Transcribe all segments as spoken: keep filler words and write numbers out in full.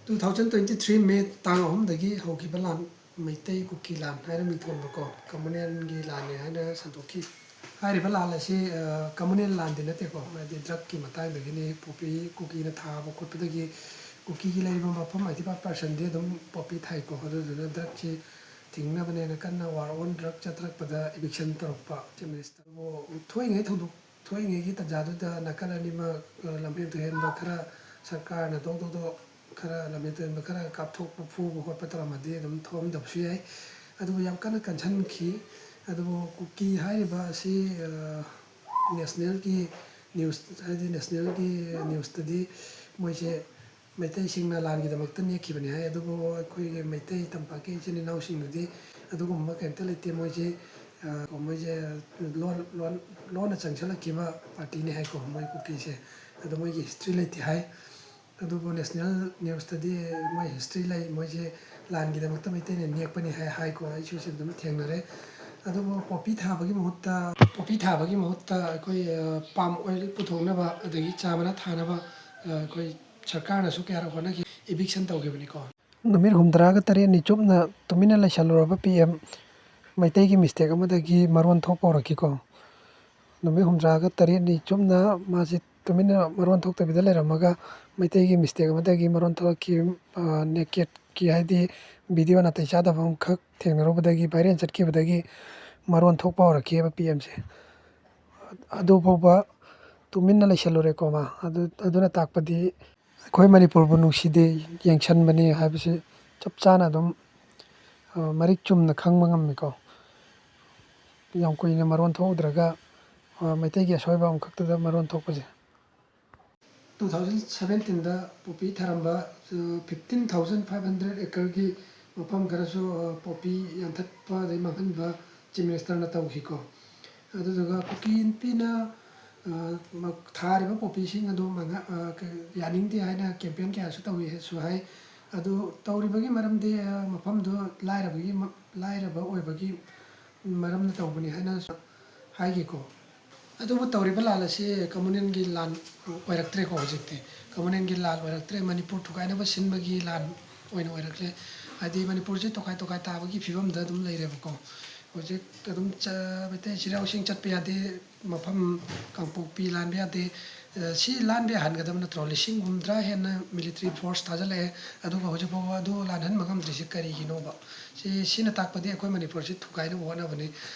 Two thousand twenty three May ꯇꯥꯡ ꯑꯍꯨꯝꯗꯒꯤ ꯍꯧꯈꯤꯕ ꯂꯥꯟ, ꯃꯩꯇꯩ ꯀꯨꯀꯤ ꯂꯥꯟ ꯍꯥꯏꯅ ꯃꯤꯡꯊꯣꯟꯕꯀꯣ, communalꯒꯤ ꯂꯥꯟꯅꯦ ꯍꯥꯏꯅ ꯁꯟꯗꯣꯛꯈꯤ꯫ ꯍꯥꯏꯔꯤꯕ ꯂꯥꯟ ꯑꯁꯤ, ꯑ, communal ꯂꯥꯟꯗꯤ ꯅꯠꯇꯦꯀꯣ, ꯍꯥꯏꯗꯤ drugꯀꯤ ꯃꯇꯥꯡꯗꯒꯤꯅꯤ꯫ Poppy ꯀꯨꯀꯤꯅ ꯊꯥꯕ ꯈꯣꯠꯄꯗꯒꯤ ꯀꯨꯀꯤꯒꯤ ꯂꯩꯔꯤꯕ ꯃꯐꯝ eighty five percentꯗꯤ ꯑꯗꯨꯝ poppy ꯊꯥꯏꯀꯣ꯫ ꯑꯗꯨꯗꯨꯅ drugꯁꯤ ꯊꯤꯡꯅꯕꯅꯦꯅ ꯀꯟꯅ war on drug ꯆꯠꯊꯔꯛꯄꯗ eviction ꯇꯧꯔꯛꯄ Chief Minister꯫ ꯑꯗꯨꯕꯨ ꯊꯣꯛꯏꯉꯩ ꯊꯧꯗꯣꯛ ꯊꯣꯛꯏꯉꯩꯒꯤ ꯇꯥꯟꯖꯥꯗꯨꯗ ꯅꯥꯀꯜ ꯑꯅꯤꯃꯛ, ꯑ, ꯂꯝꯍꯦꯟ ꯇꯨꯍꯦꯟꯕ ꯈꯔ ꯁꯔꯀꯥꯔꯅ ꯗꯣꯛ ꯗꯣꯛ ꯗꯣꯛ ꯈꯔ ꯂꯝꯍꯦꯟ ꯇꯨꯍꯦꯟꯕ ꯈꯔ ꯀꯥꯞꯊꯣꯛꯄ, ꯐꯨꯕ ꯈꯣꯠꯄ ꯇꯧꯔꯝꯃꯗꯤ ꯑꯗꯨꯝ ꯊꯣꯛꯑꯝꯗꯕꯁꯨ ꯌꯥꯏ꯫ ꯑꯗꯨꯕꯨ ꯌꯥꯝ ꯀꯟꯅ ꯀꯟꯁꯤꯟꯈꯤ꯫ ꯑꯗꯨꯕꯨ ꯀꯨꯀꯤ ꯍꯥꯏꯔꯤꯕ ꯑꯁꯤ, ꯑ, nationalꯒꯤ news, ꯍꯥꯏꯗꯤ nationalꯒꯤ newsꯇꯗꯤ ꯃꯣꯏꯁꯦ ꯃꯩꯇꯩꯁꯤꯡꯅ ꯂꯥꯟꯒꯤꯗꯃꯛꯇ ꯅꯦꯛꯈꯤꯕꯅꯤ ꯍꯥꯏ꯫ ꯑꯗꯨꯕꯨ ꯑꯩꯈꯣꯏꯒꯤ ꯃꯩꯇꯩ ꯇꯝꯄꯥꯛꯀꯤ ꯏꯆꯤꯟ ꯏꯅꯥꯎꯁꯤꯡꯗꯨꯗꯤ ꯑꯗꯨꯒꯨꯝꯕ ꯀꯩꯝꯇ ꯂꯩꯇꯦ꯫ ꯃꯣꯏꯁꯦ, ꯑ, ꯃꯣꯏꯁꯦ ꯂꯣꯟ-, ꯂꯣꯟ-, ꯂꯣꯟꯅ ꯆꯪꯁꯤꯜꯂꯛꯈꯤꯕ partyꯅꯤ ꯍꯥꯏꯀꯣ, ꯃꯣꯏ ꯀꯨꯀꯤꯁꯦ꯫ ꯑꯗꯣ ꯃꯣꯏꯒꯤ history ꯂꯩꯇꯦ ꯍꯥꯏ꯫ ꯑꯗꯨꯕꯨ national newsꯇꯗꯤ ꯃꯣꯏ history ꯂꯩ, ꯃꯣꯏꯁꯦ ꯂꯥꯟꯒꯤꯗꯃꯛꯇ ꯃꯩꯇꯩꯅ ꯅꯦꯛꯄꯅꯤ ꯍꯥꯏ, ꯍꯥꯏꯀꯣ꯫ ꯑꯩꯁꯨ ꯁꯤ ꯑꯗꯨꯝ ꯊꯦꯡꯅꯔꯦ꯫ ꯑꯗꯨꯕꯨ poppy ꯊꯥꯕꯒꯤ ꯃꯍꯨꯠꯇ, poppy ꯊꯥꯕꯒꯤ ꯃꯍꯨꯠꯇ ꯑꯩꯈꯣꯏ, ꯑ, palm oil ꯄꯨꯊꯣꯛꯅꯕ, ꯑꯗꯒꯤ ꯆꯥ ꯃꯅꯥ ꯊꯥꯅꯕ, ꯑ, ꯑꯩꯈꯣꯏ ꯁꯔꯀꯥꯔꯅꯁꯨ ꯀꯌꯥꯔꯛ ꯍꯣꯠꯅꯈꯤ, eviction ꯇꯧꯈꯤꯕꯅꯤꯀꯣ꯫ ꯅꯨꯃꯤꯠ ꯍꯨꯝꯗ꯭ꯔꯥꯒ ꯇꯔꯦꯠꯅꯤ ꯆꯨꯞꯅ ꯇꯨꯃꯤꯟꯅ ꯂꯩꯁꯜꯂꯨꯔꯕ P M, ꯃꯩꯇꯩꯒꯤ mistake ꯑꯃꯗꯒꯤ ꯃꯔꯣꯟ ꯊꯣꯛꯄ ꯍꯧꯔꯛꯈꯤꯀꯣ꯫ ꯅꯨꯃꯤꯠ ꯍꯨꯝꯗ꯭ꯔꯥꯒ ꯇꯔꯦꯠꯅꯤ ꯆꯨꯞꯅ ꯃꯥꯁꯤ ꯇꯨꯃꯤꯟꯅ ꯃꯔꯣꯟ ꯊꯣꯛꯇꯕꯤꯗ ꯂꯩꯔꯝꯃꯒ, ꯃꯩꯇꯩꯒꯤ mistake ꯑꯃꯗꯒꯤ ꯃꯔꯣꯟ ꯊꯣꯛꯂꯛꯈꯤ꯫ ꯑ, nakedꯀꯤ, ꯍꯥꯏꯗꯤ video ꯅꯥꯇꯩ ꯆꯥꯗꯕ ꯑꯃꯈꯛ ꯊꯦꯡꯅꯔꯨꯕꯗꯒꯤ, viral ꯆꯠꯈꯤꯕꯗꯒꯤ ꯃꯔꯣꯟ ꯊꯣꯛꯄ ꯍꯧꯔꯛꯈꯤꯑꯕ P Mꯁꯦ꯫ ꯑꯗꯨ ꯐꯥꯎꯕ ꯇꯨꯃꯤꯟꯅ ꯂꯩꯁꯜꯂꯨꯔꯦꯀꯣ ꯃꯥ꯫ ꯑꯗꯨ, ꯑꯗꯨꯅ ꯇꯥꯛꯄꯗꯤ ꯑꯩꯈꯣꯏ ꯃꯅꯤꯄꯨꯔꯕꯨ ꯅꯨꯡꯁꯤꯗꯦ, ꯌꯦꯡꯁꯟꯕꯅꯤ ꯍꯥꯏꯕꯁꯤ ꯆꯞ ꯆꯥꯅ ꯑꯗꯨꯝ, ꯑ, ꯃꯔꯤꯛ ꯆꯨꯝꯅ ꯈꯪꯕ ꯉꯝꯃꯤꯀꯣ꯫ ꯌꯥꯝ ꯀꯨꯏꯅ ꯃꯔꯣꯟ ꯊꯣꯛꯎꯗ꯭ꯔꯒ, ꯑ, ꯃꯩꯇꯩꯒꯤ ꯑꯁꯣꯏꯕ ꯑꯃꯈꯛꯇꯗ ꯃꯔꯣꯟ ꯊꯣꯛꯄꯁꯦ꯫ Two thousand seventeenꯗ poppy ꯊꯥꯔꯝꯕ, ꯑ, fifteen thousand five hundred acreꯒꯤ ꯃꯐꯝ ꯈꯔꯁꯨ, ꯑ, poppy ꯌꯥꯟꯊꯠꯄ ꯑꯗꯩ ꯃꯥꯡꯍꯟꯕ Chief Ministerꯅ ꯇꯧꯈꯤꯀꯣ꯫ ꯑꯗꯨꯗꯨꯒ ꯀꯨꯀꯤ ꯅꯨꯄꯤꯅ, ꯑ, ꯃ-, ꯊꯥꯔꯤꯕ poppyꯁꯤꯡ ꯑꯗꯨ ꯃꯉ-, ꯑ, ꯀ-, ꯌꯥꯅꯤꯡꯗꯦ ꯍꯥꯏꯅ campaign ꯀꯌꯥꯁꯨ ꯇꯧꯏꯁꯨ ꯍꯥꯏ꯫ ꯑꯗꯨ ꯇꯧꯔꯤꯕꯒꯤ ꯃꯔꯝꯗꯤ, ꯑ, ꯃꯐꯝꯗꯨ ꯂꯥꯏꯔꯕꯒꯤ ꯃ-, ꯂꯥꯏꯔꯕ ꯑꯣꯏꯕꯒꯤ ꯃꯔꯝꯅ ꯇꯧꯕꯅꯤ ꯍꯥꯏꯅ ꯍꯥꯏꯈꯤꯀꯣ꯫ ꯑꯗꯨꯕꯨ ꯇꯧꯔꯤꯕ ꯂꯥꯟ ꯑꯁꯤ ꯀꯝꯃꯨꯅꯦꯜꯒꯤ ꯂꯥꯟ ꯑꯣꯏꯔꯛꯇ꯭ꯔꯦꯀꯣ꯫ ꯍꯧꯖꯤꯛꯇꯤ ꯀꯝꯃꯨꯅꯦꯜꯒꯤ ꯂꯥꯟ ꯑꯣꯏꯔꯛꯇ꯭ꯔꯦ, ꯃꯅꯤꯄꯨꯔ ꯊꯨꯒꯥꯏꯅꯕ ꯁꯤꯟꯕꯒꯤ ꯂꯥꯟ ꯑꯣꯏꯅ ꯑꯣꯏꯔꯛꯂꯦ꯫ ꯍꯥꯏꯗꯤ ꯃꯅꯤꯄꯨꯔꯁꯤ ꯇꯣꯈꯥꯏ ꯇꯣꯈꯥꯏ ꯇꯥꯕꯒꯤ ꯐꯤꯕꯝꯗ ꯑꯗꯨꯝ ꯂꯩꯔꯦꯕꯀꯣ꯫ ꯍꯧꯖꯤꯛ ꯑꯗꯨꯝ ꯆ-, ꯃꯩꯇꯩ ꯏꯆꯤꯜ ꯏꯅꯥꯎꯁꯤꯡ ꯆꯠꯄ ꯌꯥꯗꯦ, ꯃꯐꯝ ꯀꯥꯡꯄꯣꯛꯄꯤ ꯂꯥꯟꯕ ꯌꯥꯗꯦ꯫ ꯑ, ꯁꯤ ꯂꯥꯟꯕ ꯌꯥꯍꯟꯒꯗꯕ ꯅꯠꯇ꯭ꯔꯣ? ꯂꯤꯁꯤꯡ ꯍꯨꯝꯗ꯭ꯔꯥ ꯍꯦꯟꯅ ꯃꯤꯂꯤꯇꯔꯤ ꯐꯣꯔꯁ ꯊꯥꯖꯤꯜꯂꯛꯑꯦ, ꯑꯗꯨꯒ ꯍꯧꯖꯤꯛ ꯐꯥꯎꯕ ꯑꯗꯨ ꯂꯥꯟꯍꯟꯕ ꯉꯝꯗ꯭ꯔꯤꯁꯤ ꯀꯔꯤꯒꯤꯅꯣꯕ? ꯁꯤ, ꯁꯤꯅ ꯇꯥꯛꯄꯗꯤ ꯑꯩꯈꯣꯏ ꯃꯅꯤꯄꯨꯔꯁꯤ ꯊꯨꯒꯥꯏꯅꯕ ꯍꯣꯠꯅꯕꯅꯤ꯫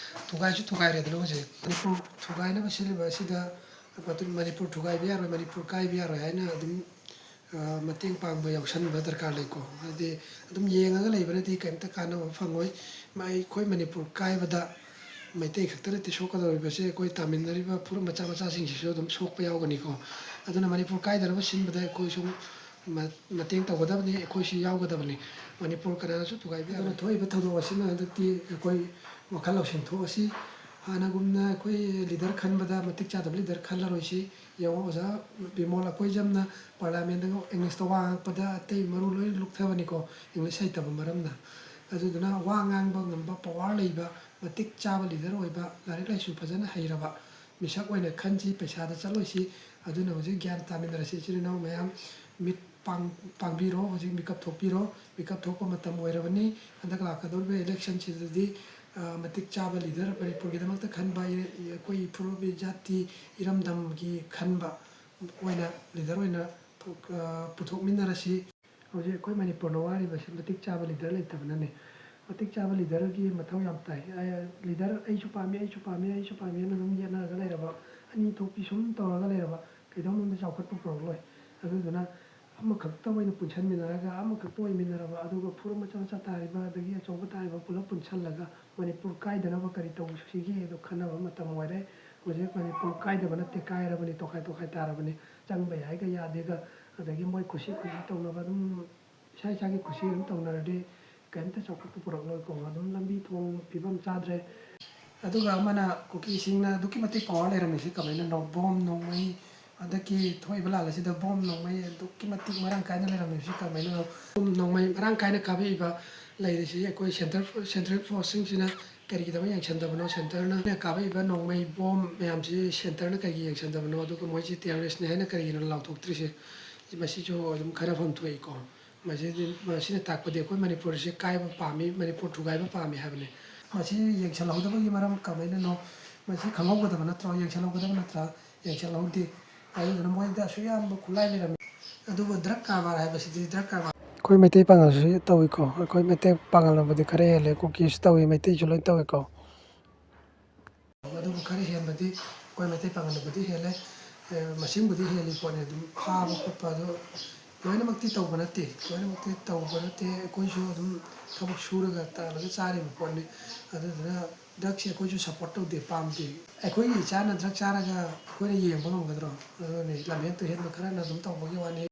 ꯊꯨꯒꯥꯏꯁꯨ ꯊꯨꯒꯥꯏꯔꯦꯗꯅ ꯍꯧꯖꯤꯛ꯫ ꯃꯅꯤꯄꯨꯔ ꯊꯨꯒꯥꯏꯅꯕ ꯁꯤꯜꯂꯤꯕ ꯑꯁꯤꯗ ꯃꯇꯨꯡ ꯃꯅꯤꯄꯨꯔ ꯊꯨꯒꯥꯏꯕ ꯌꯥꯔꯣꯏ, ꯃꯅꯤꯄꯨꯔ ꯀꯥꯏꯕ ꯌꯥꯔꯣꯏ ꯍꯥꯏꯅ ꯑꯗꯨꯝ, ꯑ, ꯃꯇꯦꯡ ꯄꯥꯡꯕ ꯌꯥꯎꯁꯟꯕ ꯗꯔꯀꯥꯔ ꯂꯩꯀꯣ꯫ ꯍꯥꯏꯗꯤ ꯑꯗꯨꯝ ꯌꯦꯡꯉꯒ ꯂꯩꯕꯅꯗꯤ ꯀꯔꯤꯝꯇ ꯀꯥꯟꯅꯕ ꯐꯪꯉꯣꯏ꯫ ꯃ-, ꯑꯩꯈꯣꯏ ꯃꯅꯤꯄꯨꯔ ꯀꯥꯏꯕꯗ ꯃꯩꯇꯩ ꯈꯛꯇ ꯅꯠꯇꯦ ꯁꯣꯛꯀꯗꯧꯔꯤꯕꯁꯦ, ꯑꯩꯈꯣꯏ ꯇꯥꯃꯤꯟꯅꯔꯤꯕ ꯐꯨꯔꯨꯞ ꯃꯆꯥ ꯃꯆꯥꯁꯤꯡꯁꯤꯁꯨ ꯑꯗꯨꯝ ꯁꯣꯛꯄ ꯌꯥꯎꯒꯅꯤꯀꯣ꯫ ꯑꯗꯨꯅ ꯃꯅꯤꯄꯨꯔ ꯀꯥꯏꯗꯅꯕ ꯁꯤꯟꯕꯗ ꯑꯩꯈꯣꯏꯁꯨ ꯃ-, ꯃꯇꯦꯡ ꯇꯧꯒꯗꯕꯅꯤ, ꯑꯩꯈꯣꯏꯁꯨ ꯌꯥꯎꯒꯗꯕꯅꯤ꯫ ꯃꯅꯤꯄꯨꯔ ꯀꯅꯥꯅꯁꯨ ꯊꯨꯒꯥꯏꯕ ꯌꯥꯔꯣꯏ꯫ ꯑꯗꯨꯅ ꯊꯣꯛꯏꯕ ꯊꯧꯗꯣꯛ ꯑꯁꯤꯅ ꯍꯟꯗꯛꯇꯤ ꯑꯩꯈꯣꯏ ꯋꯥꯈꯜ ꯂꯧꯁꯤꯡ ꯊꯣꯛꯑꯁꯤ꯫ ꯍꯥꯟꯅꯒꯨꯝꯅ ꯑꯩꯈꯣꯏ ꯂꯤꯗꯔ ꯈꯟꯕꯗ ꯃꯇꯤꯛ ꯆꯥꯗꯕ ꯂꯤꯗꯔ ꯈꯜꯂꯔꯣꯏꯁꯤ꯫ ꯌꯦꯡꯉꯣ ꯑꯣꯖꯥ ꯕꯤꯃꯣꯜ ꯑꯀꯣꯏꯖꯝꯅ ꯄꯥꯔꯂꯤꯌꯥꯃꯦꯟꯗꯒ ꯏꯪꯂꯤꯁꯇ ꯋꯥ ꯉꯥꯡꯉꯛꯄꯗ ꯑꯇꯩ ꯃꯔꯨ ꯂꯣꯏ ꯂꯨꯞꯊꯕꯅꯤꯀꯣ, ꯏꯪꯂꯤꯁ ꯍꯩꯇꯕ ꯃꯔꯝꯅ꯫ ꯑꯗꯨꯗꯨꯅ ꯋꯥ ꯉꯥꯡꯕ ꯉꯝꯕ, ꯄꯋꯥꯔ ꯂꯩꯕ, ꯃꯇꯤꯛ ꯆꯥꯕ ꯂꯤꯗꯔ ꯑꯣꯏꯕ, ꯂꯥꯏꯔꯤꯛ ꯂꯥꯏꯁꯨ ꯐꯖꯅ ꯍꯩꯔꯕ ꯃꯤꯁꯛ ꯑꯣꯏꯅ ꯈꯟꯁꯤ, ꯄꯩꯁꯥꯗ ꯆꯠꯂꯣꯏꯁꯤ꯫ ꯑꯗꯨꯅ ꯍꯧꯖꯤꯛ ꯒ꯭ꯌꯥꯟ ꯇꯥꯃꯤꯟꯅꯔꯁꯤ ꯏꯆꯤꯜ ꯏꯅꯥꯎ ꯃꯌꯥꯝ꯫ ꯃꯤꯠ ꯄꯥꯡ-, ꯄꯥꯡꯕꯤꯔꯣ, ꯍꯧꯖꯤꯛ ꯃꯤꯀꯞ ꯊꯣꯛꯄꯤꯔꯣ꯫ ꯃꯤꯀꯞ ꯊꯣꯛꯄ ꯃꯇꯝ ꯑꯣꯏꯔꯕꯅꯤ꯫ ꯍꯟꯗꯛ ꯂꯥꯛꯀꯗꯧꯔꯤꯕ ꯏꯂꯦꯛꯁꯟꯁꯤꯗꯗꯤ, ꯑ, ꯃꯇꯤꯛ ꯆꯥꯕ ꯂꯤꯗꯔ ꯃꯅꯤꯄꯨꯔꯒꯤꯗꯃꯛꯇ ꯈꯟꯕ, ꯑꯩ-, ꯑꯩꯈꯣꯏ ꯐꯨꯔꯨꯞ ꯖꯥꯇꯤ ꯏꯔꯝꯗꯝꯒꯤ ꯈꯟꯕ ꯑꯣꯏꯅ ꯂꯤꯗꯔ ꯑꯣꯏꯅ, ꯑ, ꯄꯨꯊꯣꯛꯃꯤꯟꯅꯔꯁꯤ꯫ ꯍꯧꯖꯤꯛ ꯑꯩꯈꯣꯏ ꯃꯅꯤꯄꯨꯔꯅ ꯋꯥꯔꯤꯕꯁꯤ ꯃꯇꯤꯛ ꯆꯥꯕ ꯂꯤꯗꯔ ꯂꯩꯇꯕꯅꯅꯤ꯫ ꯃꯇꯤꯛ ꯆꯥꯕ ꯂꯤꯗꯔꯒꯤ ꯃꯊꯧ ꯌꯥꯝ ꯇꯥꯏ꯫ ꯑ, ꯂꯤꯗꯔ ꯑꯩꯁꯨ ꯄꯥꯝꯃꯤ, ꯑꯩꯁꯨ ꯄꯥꯝꯃꯤ, ꯑꯩꯁꯨ ꯄꯥꯝꯃꯤ ꯍꯥꯏꯅ ꯑꯗꯨꯝ ꯌꯦꯠꯅꯔꯒ ꯂꯩꯔꯕ, ꯑꯅꯤ ꯊꯣꯛꯄꯤ ꯁꯨꯝ ꯇꯧꯔꯒ ꯂꯩꯔꯕ, ꯀꯩꯗꯧꯅꯨꯡꯗ ꯆꯥꯎꯈꯠꯄ ꯄꯨꯔꯛꯂꯣꯏ꯫ ꯑꯗꯨꯗꯨꯅ ꯑꯃꯈꯛꯇ ꯑꯣꯏꯅ ꯄꯨꯟꯁꯟꯃꯤꯟꯅꯔꯒ, ꯑꯃꯈꯛꯇ ꯑꯣꯏꯃꯤꯟꯅꯔꯕ, ꯑꯗꯨꯒ ꯐꯨꯔꯨꯞ ꯃꯆꯥ ꯃꯆꯥ ꯇꯥꯔꯤꯕ, ꯑꯗꯒꯤ ꯑꯆꯧꯕ ꯇꯥꯔꯤꯕ ꯄꯨꯂꯞ ꯄꯨꯟꯁꯜꯂꯒ ꯃꯅꯤꯄꯨꯔ ꯀꯥꯏꯗꯅꯕ ꯀꯔꯤ ꯇꯧꯁꯤꯒꯦ ꯑꯗꯨ ꯈꯟꯅꯕ ꯃꯇꯝ ꯑꯣꯏꯔꯦ꯫ ꯍꯧꯖꯤꯛ ꯃꯅꯤꯄꯨꯔ ꯀꯥꯏꯗꯕ ꯅꯠꯇꯦ, ꯀꯥꯏꯔꯕꯅꯤ, ꯇꯣꯈꯥꯏ ꯇꯣꯈꯥꯏ ꯇꯥꯔꯕꯅꯤ꯫ ꯆꯪꯕ ꯌꯥꯏꯒ ꯌꯥꯗꯦꯒ, ꯑꯗꯒꯤ ꯃꯣꯏ ꯀꯨꯁꯤ ꯀꯨꯁꯤ ꯇꯧꯅꯕ ꯑꯗꯨꯝ ꯏꯁꯥ ꯏꯁꯥꯒꯤ ꯀꯨꯁꯤ ꯑꯗꯨꯝ ꯇꯧꯅꯔꯗꯤ ꯀꯔꯤꯝꯇ ꯆꯥꯎꯈꯠꯄ ꯄꯨꯔꯛꯂꯣꯏꯀꯣ꯫ ꯑꯗꯨꯝ ꯂꯝꯕꯤ ꯊꯣꯡ ꯐꯤꯕꯝ ꯆꯥꯗ꯭ꯔꯦ꯫ ꯑꯗꯨꯒ ꯑꯃꯅ ꯀꯨꯀꯤꯁꯤꯡꯅ ꯑꯗꯨꯛꯀꯤ ꯃꯇꯤꯛ ꯄꯋꯥꯔ ꯂꯩꯔꯝꯃꯤꯁꯤ ꯀꯃꯥꯏꯅꯅꯣ? ꯕꯣꯝ ꯅꯣꯡꯃꯩ, ꯍꯟꯗꯛꯀꯤ ꯊꯣꯛꯏꯕ ꯂꯥꯟ ꯑꯁꯤꯗ ꯕꯣꯝ ꯅꯣꯡꯃꯩ ꯑꯗꯨꯛꯀꯤ ꯃꯇꯤꯛ ꯃꯔꯥꯡ ꯀꯥꯏꯅ ꯂꯩꯔꯝꯃꯤꯕꯁꯤ ꯀꯃꯥꯏꯅꯅꯣ? ꯕꯣꯝ ꯅꯣꯡꯃꯩ ꯃꯔꯥꯡ ꯀꯥꯏꯅ ꯀꯥꯞꯄꯛꯏꯕ ꯂꯩꯔꯤꯁꯤ ꯑꯩꯈꯣꯏ ꯁꯦꯟꯇ꯭ꯔꯦꯜ, ꯁꯦꯟꯇ꯭ꯔꯦꯜ ꯐꯣꯔꯁꯁꯤꯡꯁꯤꯅ ꯀꯔꯤꯒꯤꯗꯃꯛ ꯌꯦꯡꯁꯟꯗꯕꯅꯣ? ꯁꯦꯟꯇꯔꯅ ꯀꯥꯞꯄꯛꯏꯕ ꯅꯣꯡꯃꯩ ꯕꯣꯝ ꯃꯌꯥꯝꯁꯤ ꯁꯦꯟꯇꯔꯅ ꯀꯔꯤꯒꯤ ꯌꯦꯡꯁꯟꯗꯕꯅꯣ? ꯑꯗꯨꯒ ꯃꯣꯏꯁꯤ ꯇꯦꯔꯣꯔꯤꯁꯅꯤ ꯍꯥꯏꯅ ꯀꯔꯤꯒꯤꯅꯣ ꯂꯥꯎꯊꯣꯛꯇ꯭ꯔꯤꯁꯦ? ꯃꯁꯤꯁꯨ ꯑꯗꯨꯝ ꯈꯟꯅꯐꯝ ꯊꯣꯛꯏꯀꯣ꯫ ꯃꯁꯤꯗꯤ, ꯃꯁꯤꯅ ꯇꯥꯛꯄꯗꯤ ꯑꯩꯈꯣꯏ ꯃꯅꯤꯄꯨꯔꯁꯤ ꯀꯥꯏꯕ ꯄꯥꯝꯃꯤ, ꯃꯅꯤꯄꯨꯔ ꯊꯨꯒꯥꯏꯕ ꯄꯥꯝꯃꯤ ꯍꯥꯏꯕꯅꯤ꯫ ꯃꯁꯤ ꯌꯦꯡꯁꯜꯍꯧꯗꯕꯒꯤ ꯃꯔꯝ ꯀꯃꯥꯏꯅꯅꯣ? ꯃꯁꯤ ꯈꯪꯍꯧꯒꯗꯕ ꯅꯠꯇ꯭ꯔꯣ? ꯌꯦꯡꯁꯜꯍꯧꯒꯗꯕ ꯅꯠꯇ꯭ꯔꯥ? ꯌꯦꯡꯁꯜꯍꯧꯗꯦ꯫ ꯑꯗꯨꯗꯨꯅ ꯃꯣꯏꯗ ꯑꯁꯨꯛ ꯌꯥꯝꯕ ꯈꯨꯠꯂꯥꯏ ꯂꯩꯔꯝꯃꯤ꯫ ꯑꯗꯨꯕꯨ ꯗ꯭ꯔꯒ ꯀꯔꯕꯥꯔ ꯍꯥꯏꯕꯁꯤꯗꯤ ꯗ꯭ꯔꯒ ꯀꯔꯕꯥꯔ꯫ ꯑꯩꯈꯣꯏ ꯃꯩꯇꯩ ꯄꯥꯉꯜꯁꯨ ꯇꯧꯏꯀꯣ꯫ ꯑꯩꯈꯣꯏ ꯃꯩꯇꯩ ꯄꯥꯉꯜꯅꯕꯨꯗꯤ ꯈꯔ ꯍꯦꯜꯂꯦ꯫ ꯀꯨꯀꯤꯁꯨ ꯇꯧꯏ, ꯃꯩꯇꯩꯁꯨ ꯂꯣꯏ ꯇꯧꯏꯀꯣ꯫ ꯑꯗꯨꯕꯨ ꯈꯔ ꯍꯦꯟꯕꯗꯤ ꯑꯩꯈꯣꯏ ꯃꯩꯇꯩ ꯄꯥꯉꯜꯅꯕꯨꯗꯤ ꯍꯦꯜꯂꯦ꯫ ꯑꯦ, ꯃꯁꯤꯡꯕꯨꯗꯤ ꯍꯦꯜꯂꯤ ꯄꯣꯠꯅꯤ꯫ ꯑꯗꯨꯝ ꯐꯥꯕ ꯈꯣꯠꯄ ꯑꯗꯨ ꯂꯣꯏꯅꯃꯛꯇꯤ ꯇꯧꯕ ꯅꯠꯇꯦ꯫ ꯂꯣꯏꯅꯃꯛꯇꯤ ꯇꯧꯕ ꯅꯠꯇꯦ꯫ ꯑꯩꯈꯣꯏꯁꯨ ꯑꯗꯨꯝ ꯊꯕꯛ ꯁꯨꯔꯒ ꯇꯥꯜꯂꯒ ꯆꯥꯔꯤꯕ ꯄꯣꯠꯅꯤ꯫ ꯑꯗꯨꯗꯨꯅ ꯗ꯭ꯔꯒꯁꯦ ꯑꯩꯈꯣꯏꯁꯨ ꯁꯞꯄꯣꯔꯠ ꯇꯧꯗꯦ, ꯄꯥꯝꯗꯦ꯫ ꯑꯩꯈꯣꯏꯒꯤ ꯏꯆꯥꯅ ꯗ꯭ꯔꯒ ꯆꯥꯔꯒ ꯑꯩꯈꯣꯏꯅ ꯌꯦꯡꯕ ꯉꯝꯒꯗ꯭ꯔꯣ? ꯑꯗꯨꯅꯤ, ꯂꯝꯍꯦꯟ ꯇꯨꯍꯦꯟꯕ ꯈꯔꯅ ꯑꯗꯨꯝ ꯇꯧꯕꯒꯤ ꯋꯥꯅꯤ꯫